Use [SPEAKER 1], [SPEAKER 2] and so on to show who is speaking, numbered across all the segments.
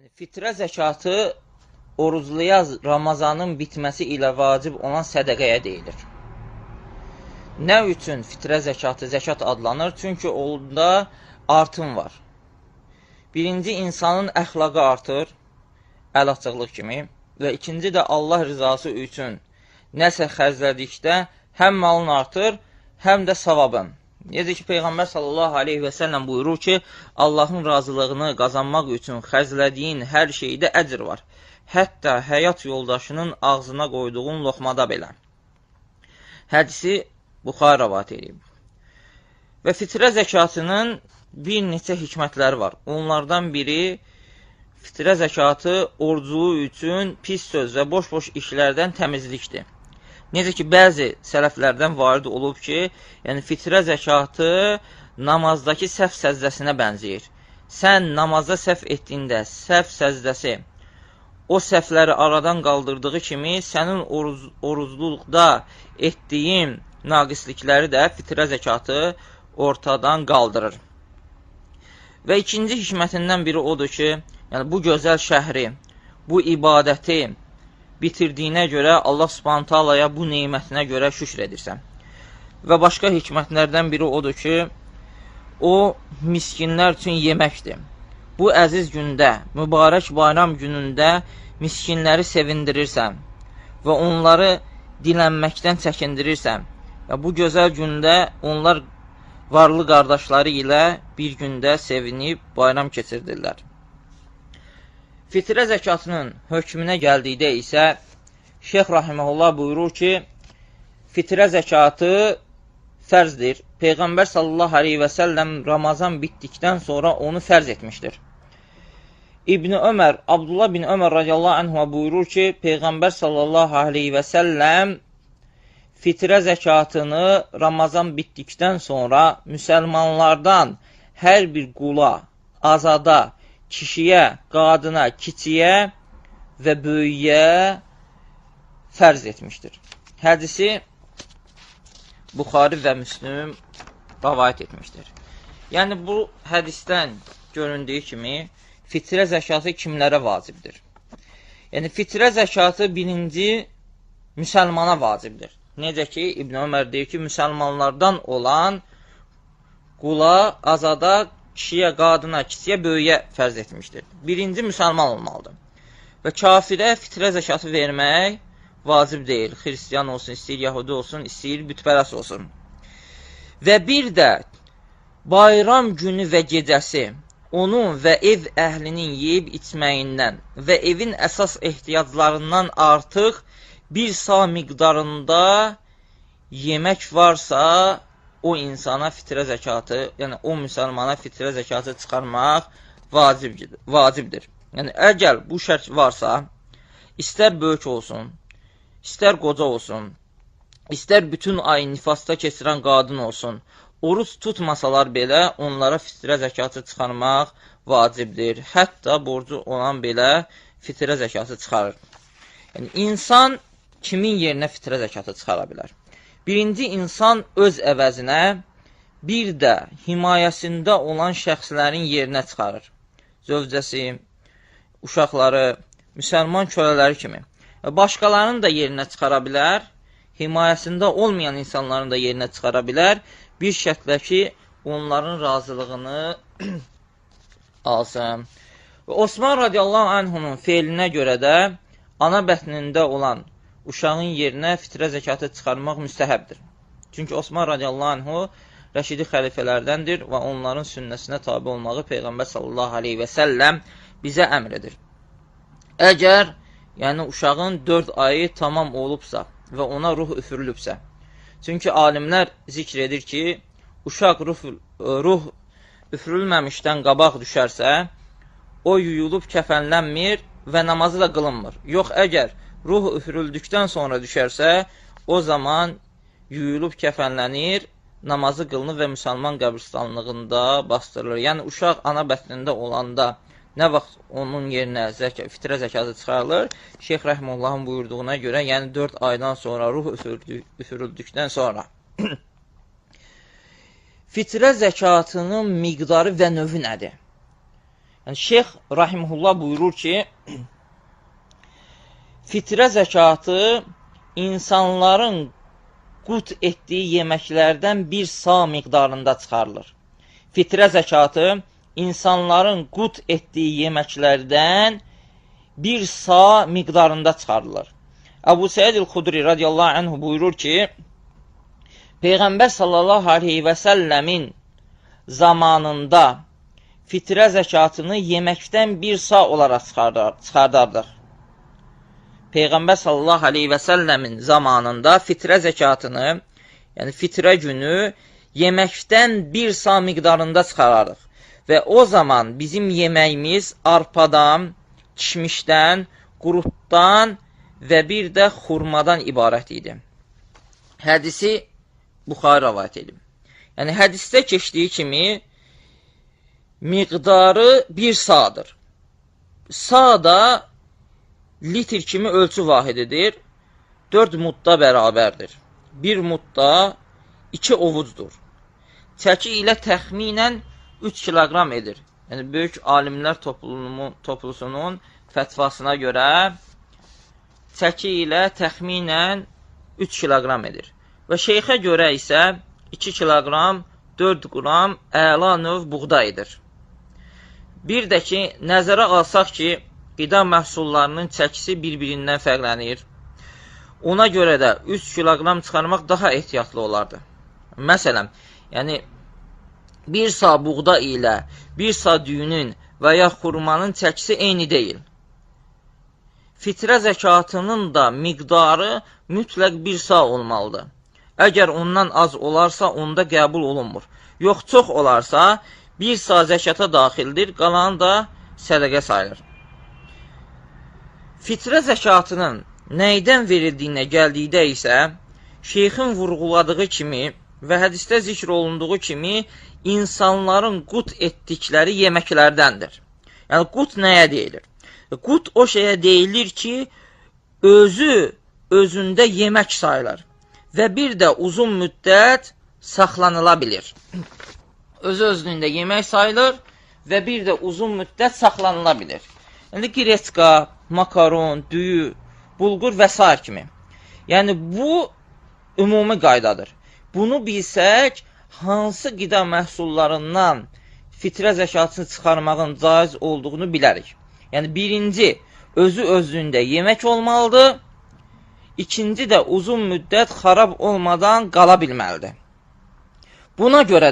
[SPEAKER 1] Yəni, fitrə zəkatı orucluya Ramazanın bitməsi ilə vacib olan sədəqəyə deyilir. Nə üçün fitrə zəkatı zəkat adlanır? Çünki onda artım var. Birinci, insanın əxlaqı artır, əl açıqlıq kimi və ikinci də Allah rızası üçün nəsə xərclədikdə həm malın artır, həm də savabın. Necə ki, Peyğəmbər sallallahu aleyhi və səlləm buyurur ki, Allahın razılığını qazanmaq üçün xərclədiyin hər şeydə əcr var. Hətta həyat yoldaşının ağzına qoyduğun loxmada belə. Hədisi Buxarı rəvayət edib. Və fitrə zəkatının bir neçə hikmətləri var. Onlardan biri, fitrə zəkatı oruclu üçün pis söz və boş-boş işlərdən təmizlikdir. Necə ki, bəzi sələflərdən varid olub ki, yəni fitrə zəkatı namazdakı səhv səcdəsinə bənzəyir. Sən namazda səhv etdiyində səhv səcdəsi o səhvləri aradan qaldırdığı kimi, sənin orucluqda etdiyin naqislikləri də fitrə zəkatı ortadan qaldırır. Və ikinci hikmətindən biri odur ki, yəni bu gözəl şəhri, bu ibadəti bitirdiyinə görə Allah Subhanahu taalaya bu nemətinə görə şükr edirsən. Və başqa hikmətlərdən biri odur ki, o miskinlər üçün yeməkdir. Bu əziz gündə, mübarək bayram günündə miskinləri sevindirirsən və onları dilənməkdən çəkindirirsən. Və bu gözəl gündə onlar varlı qardaşları ilə bir gündə sevinib bayram keçirdirlər. Fitrə zəkatının hökmünə gəldikdə isə Şeyx Rahiməhullah buyurur ki, fitrə zəkatı fərzdir. Peyğəmbər sallallahu aleyhi və səlləm Ramazan bitdikdən sonra onu fərz etmişdir. İbn Ömər, Abdullah bin Ömər radiyallahu anhuma buyurur ki, Peyğəmbər sallallahu aleyhi və səlləm fitrə zəkatını Ramazan bitdikdən sonra müsəlmanlardan hər bir qula, azada, kişiyə, qadına, kiçiyə və böyüyə fərz etmişdir. Hədisi Buxari və Müslüm rəvayət etmişdir. Yəni, bu hədisdən göründüyü kimi, fitrə zəkatı kimlərə vacibdir? Yəni, fitrə zəkatı birinci müsəlmana vacibdir. Necə ki, İbn Ömər deyir ki, müsəlmanlardan olan qula, azada, kişiyə, qadına, kiçiyə, böyüyə fərz etmişdir. Birinci müsəlman olmalıdır. Və kafirə fitrə zəkatı vermək vacib deyil. Xristian olsun, istəyir yahudi olsun, istəyir bütpərəst olsun. Və bir də bayram günü və gecəsi onun və ev əhlinin yeyib içməyindən və evin əsas ehtiyaclarından artıq bir sa miqdarında yemək varsa, o insana fitrə zəkatı, yəni o müsəlmana fitrə zəkatı çıxarmaq vacibdir. Yəni, əgər bu şərt varsa, istər böyük olsun, istər qoca olsun, istər bütün ayı nifasda keçirən qadın olsun, oruc tutmasalar belə onlara fitrə zəkatı çıxarmaq vacibdir. Hətta borcu olan belə fitrə zəkatı çıxarır. Yəni, insan kimin yerinə fitrə zəkatı çıxara bilər? Birinci, insan öz əvəzinə, bir də himayəsində olan şəxslərin yerinə çıxarır. Zövcəsi, uşaqları, müsəlman kölələri kimi. Başqalarının da yerinə çıxara bilər, himayəsində olmayan insanların da yerinə çıxara bilər. Bir şərtlə ki, onların razılığını alsın. Və Osman radiyallahu anhunun fe'linə görə də ana bətnində olan uşağın yerinə fitrə zəkatı çıxarmaq müstəhəbdir. Çünki Osman radiyallahu anhu rəşidi xəlifələrdəndir və onların sünnəsinə tabi olmağı Peyğəmbər sallallahu aleyhi və səlləm bizə əmr edir. Əgər, yəni uşağın 4 ayı tamam olubsa və ona ruh üfürülübsə, çünki alimlər zikr edir ki, uşaq ruh üfürülməmişdən qabaq düşərsə, o yuyulub kəfənlənmir və namazı da qılınmır. Yox, əgər ruh üfürüldükdən sonra düşərsə, o zaman yuyulub kəfənlənir, namazı qılınır və müsəlman qəbristanlığında bastırılır. Yəni, uşaq ana bətnində olanda nə vaxt onun yerinə fitrə zəkatı çıxarılır? Şeyx Rəhməllahın buyurduğuna görə, yəni 4 aydan sonra ruh üfürüldükdən sonra. Fitrə zəkatının miqdarı və növü nədir? Yəni, Şeyx Rahimullah buyurur ki, fitrə zəkatı insanların qut etdiyi yeməklərdən bir sa miqdarında çıxarılır. Fitrə zəkatı insanların qut etdiyi yeməklərdən bir sa miqdarında çıxarılır. Əbu Səid el-Xudri radiyallahu anhu buyurur ki, Peyğəmbər sallallahu aleyhi və səlləmin zamanında fitrə zəkatını yeməkdən bir sa olaraq çıxardardıq. Peyğəmbər sallallahu aleyhi və səlləmin zamanında fitrə zəkatını, yəni fitrə günü yeməkdən bir sa miqdarında çıxarardıq. Və o zaman bizim yeməyimiz arpadan, kişmişdən, qurutdan və bir də xurmadan ibarət idi. Hədisi Buxari rəvayət edib. Yəni, hədisdə keçdiyi kimi miqdarı bir sadır. Sa da litr kimi ölçü vahididir. 4 mudda bərabərdir. Bir mudda 2 ovucdur. Çəki ilə təxminən 3 kiloqram edir. Yəni, böyük alimlər toplusunun fətvasına görə çəki ilə təxminən 3 kiloqram edir. Və şeyxə görə isə 2 kiloqram 4 qram əla növ buğda edir. Bir də ki, nəzərə alsaq ki, qida məhsullarının çəkisi bir-birindən fərqlənir. Ona görə də 3 kiloqram çıxarmaq daha ehtiyatlı olardı. Məsələn, yəni bir sa buğda ilə bir sa düyünün və ya xurmanın çəkisi eyni deyil. Fitrə zəkatının da miqdarı mütləq bir sa olmalıdır. Əgər ondan az olarsa, onda qəbul olunmur. Yox, çox olarsa, bir sa zəkata daxildir, qalanı da sədəqə sayılır. Fitrə zəkatının nəydən verildiyinə gəldikdə isə, şeyxin vurğuladığı kimi və hədisdə zikr olunduğu kimi, insanların qut etdikləri yeməklərdəndir. Yəni, qut nəyə deyilir? Qut o şeyə deyilir ki, özü özündə yemək sayılır və bir də uzun müddət saxlanıla bilir. Özü özlüyündə yemək sayılır və bir də uzun müddət saxlanıla bilir. Yəni, qreçka, makaron, düyü, bulgur və sair kimi. Yəni, bu ümumi qaydadır. Bunu bilsək, hansı qida məhsullarından fitrə zəkatını çıxarmağın caiz olduğunu bilərik. Yəni, birinci, özü özlüyündə yemək olmalıdır. İkinci də uzun müddət xarab olmadan qala bilməlidir. Buna görə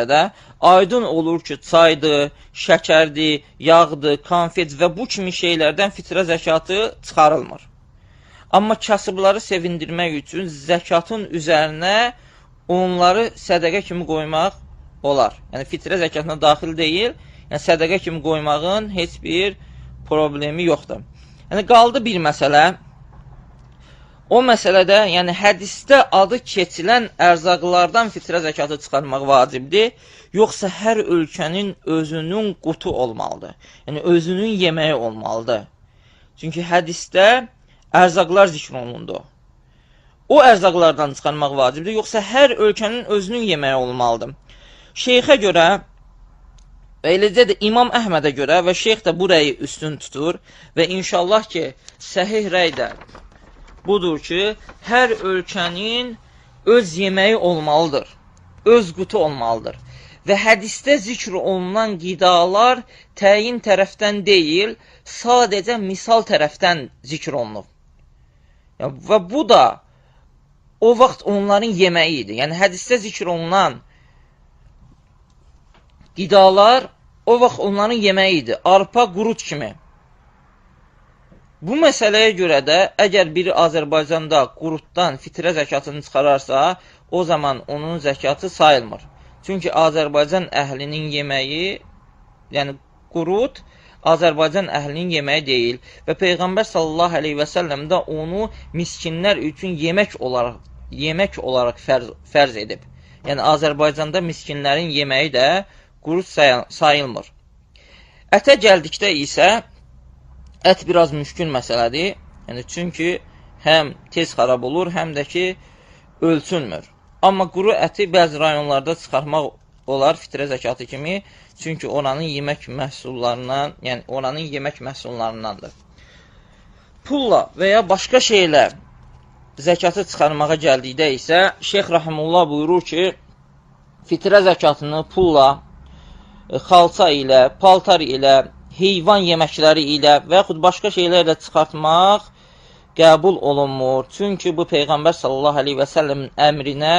[SPEAKER 1] də aydın olur ki, çaydır, şəkərdir, yağdır, konfet və bu kimi şeylərdən fitrə zəkatı çıxarılmır. Amma kasıbları sevindirmək üçün zəkatın üzərinə onları sədəqə kimi qoymaq olar. Yəni, fitrə zəkatına daxil deyil, yəni sədəqə kimi qoymağın heç bir problemi yoxdur. Yəni, qaldı bir məsələ. O məsələdə, yəni hədisdə adı keçilən ərzaqlardan fitrə zəkatı çıxarmaq vacibdir, yoxsa hər ölkənin özünün qutu olmalıdır. Yəni, özünün yeməyi olmalıdır. Çünki hədisdə ərzaqlar zikr olundu. O ərzaqlardan çıxarmaq vacibdir, yoxsa hər ölkənin özünün yeməyi olmalıdır. Şeyxə görə və eləcə də İmam Əhmədə görə və şeyx də bu rəyi üstün tutur və inşallah ki, səhih rəy də budur ki, hər ölkənin öz yeməyi olmalıdır, öz qutu olmalıdır. Və hədisdə zikr olunan qidalar təyin tərəfdən deyil, sadəcə misal tərəfdən zikr olunub. Yəni, və bu da o vaxt onların yeməyi idi. Yəni, hədisdə zikr olunan qidalar o vaxt onların yeməyi idi. Arpa, qurut kimi. Bu məsələyə görə də, əgər biri Azərbaycanda qurutdan fitrə zəkatını çıxararsa, o zaman onun zəkatı sayılmır. Çünki Azərbaycan əhlinin yeməyi, yəni qurut, Azərbaycan əhlinin yeməyi deyil və Peyğəmbər sallallahu əleyhi və səlləm də onu miskinlər üçün yemək olaraq fərz edib. Yəni Azərbaycanda miskinlərin yeməyi də qurut sayılmır. Ətə gəldikdə isə ət biraz müşkül məsələdir. Yəni çünki həm tez xarab olur, həm də ki ölçülmür. Amma quru əti bəzi rayonlarda çıxarmaq olar fitrə zəkatı kimi. Çünki oranın yemək məhsullarından, yəni oranın yemək məhsullarındandır. Pulla və ya başqa şeylə zəkatı çıxarmağa gəldikdə isə Şeyx Rahimullah buyurur ki, fitrə zəkatını pulla, xalça ilə, paltar ilə, heyvan yeməkləri ilə və yaxud başqa şeylərlə çıxartmaq qəbul olunmur. Çünki bu Peyğəmbər sallallahu əleyhi və səlləmin əmrinə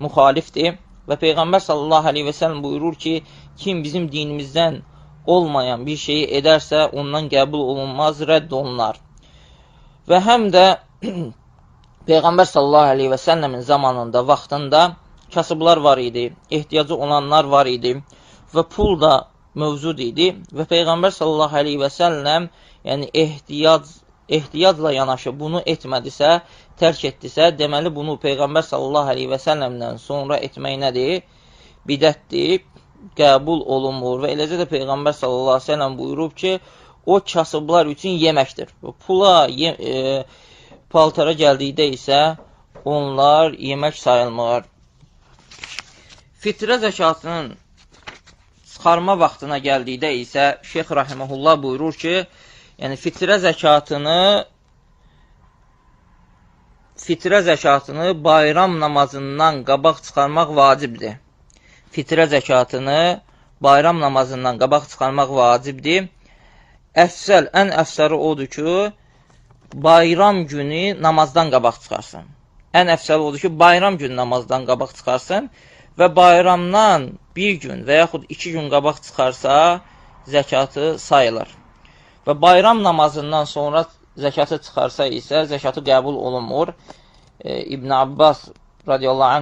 [SPEAKER 1] müxalifdir və Peyğəmbər sallallahu əleyhi və səlləm buyurur ki, kim bizim dinimizdən olmayan bir şeyi edərsə, ondan qəbul olunmaz, rədd olunar. Və həm də Peyğəmbər sallallahu əleyhi və səlləmin zamanında, vaxtında kasıblar var idi, ehtiyacı olanlar var idi və pul da mövcud idi və Peyğəmbər sallallahu əleyhi və səlləm, yəni ehtiyacla yanaşı bunu etmədisə, tərk etdisə, deməli bunu Peyğəmbər sallallahu əleyhi və səlləmdən sonra etmək nədir? Bidətdir, qəbul olunmur və eləcə də Peyğəmbər sallallahu əleyhi və səlləm buyurub ki, o kasıblar üçün yeməkdir. Pula, paltara gəldikdə isə onlar yemək sayılmır. Fitrə zəkatının çıxarma vaxtına gəldikdə isə Şeyx Rahiməhullah buyurur ki, yəni fitrə zəkatını bayram namazından qabaq çıxarmaq vacibdir. Fitrə zəkatını bayram namazından qabaq çıxarmaq vacibdir. Əfsəl, ən əfsəli odur ki, bayram günü namazdan qabaq çıxarsın. Ən əfsəli odur ki, bayram günü namazdan qabaq çıxarsın və bayramdan bir gün və yaxud 2 gün qabaq çıxarsa, zəkatı sayılır. Və bayram namazından sonra zəkatı çıxarsa isə zəkatı qəbul olunmur. İbn Abbas radiyallahu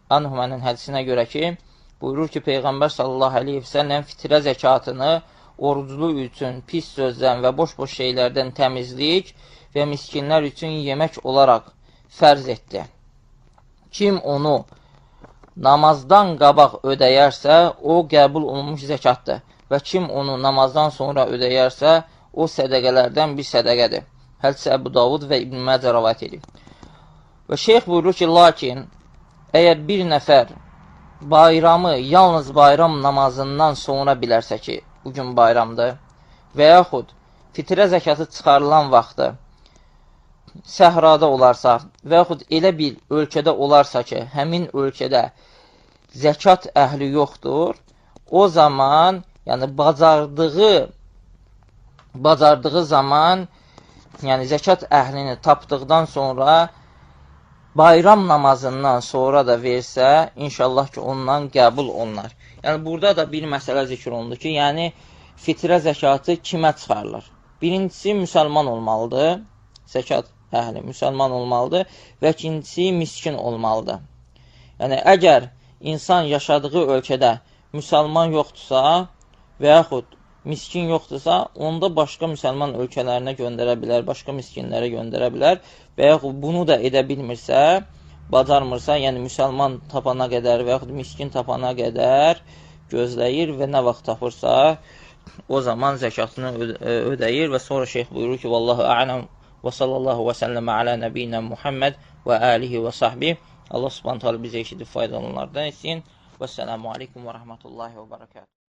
[SPEAKER 1] anhumanın hədisinə görə ki, buyurur ki, Peyğəmbər sallallahu əleyhi və səlləm fitrə zəkatını oruclu üçün pis sözdən və boş-boş şeylərdən təmizlik və miskinlər üçün yemək olaraq fərz etdi. Kim onu namazdan qabaq ödəyərsə, o qəbul olunmuş zəkatdır. Və kim onu namazdan sonra ödəyərsə, o sədəqələrdən bir sədəqədir. Hədisi Əbu Davud və İbn Məcə rəvayət edir. Və şeyx buyurur ki, lakin əgər bir nəfər bayramı yalnız bayram namazından sonra bilərsə ki, bugün bayramdır və yaxud fitrə zəkatı çıxarılan vaxtı səhrada olarsa və yaxud elə bir ölkədə olarsa ki, həmin ölkədə zəkat əhli yoxdur, o zaman, yəni bacardığı zaman, yəni zəkat əhlini tapdıqdan sonra bayram namazından sonra da versə, inşallah ki, ondan qəbul olunar. Yəni, burada da bir məsələ zikr olundu ki, yəni fitrə zəkatı kimə çıxarılır? Birincisi, müsəlman olmalıdır, zəkat əhli müsəlman olmalıdır və ikincisi, miskin olmalıdır. Yəni, əgər insan yaşadığı ölkədə müsəlman yoxdursa və yaxud miskin yoxdursa, onda başqa müsəlman ölkələrinə göndərə bilər, başqa miskinlərə göndərə bilər və yaxud bunu da edə bilmirsə, bacarmırsa, yəni müsəlman tapana qədər və yaxud miskin tapana qədər gözləyir və nə vaxt tapırsa, o zaman zəkatını ödəyir və sonra şeyx buyurur ki, Vallahu a'lam və sallallahu və səlləmə alə nəbiyinə Muhammed və alihi və sahbihi. Allah subhanahu taala bizə eşidib faydalananlardan etsin. Vəssalamu aleykum və rəhmətullahi və bərəkatuhu.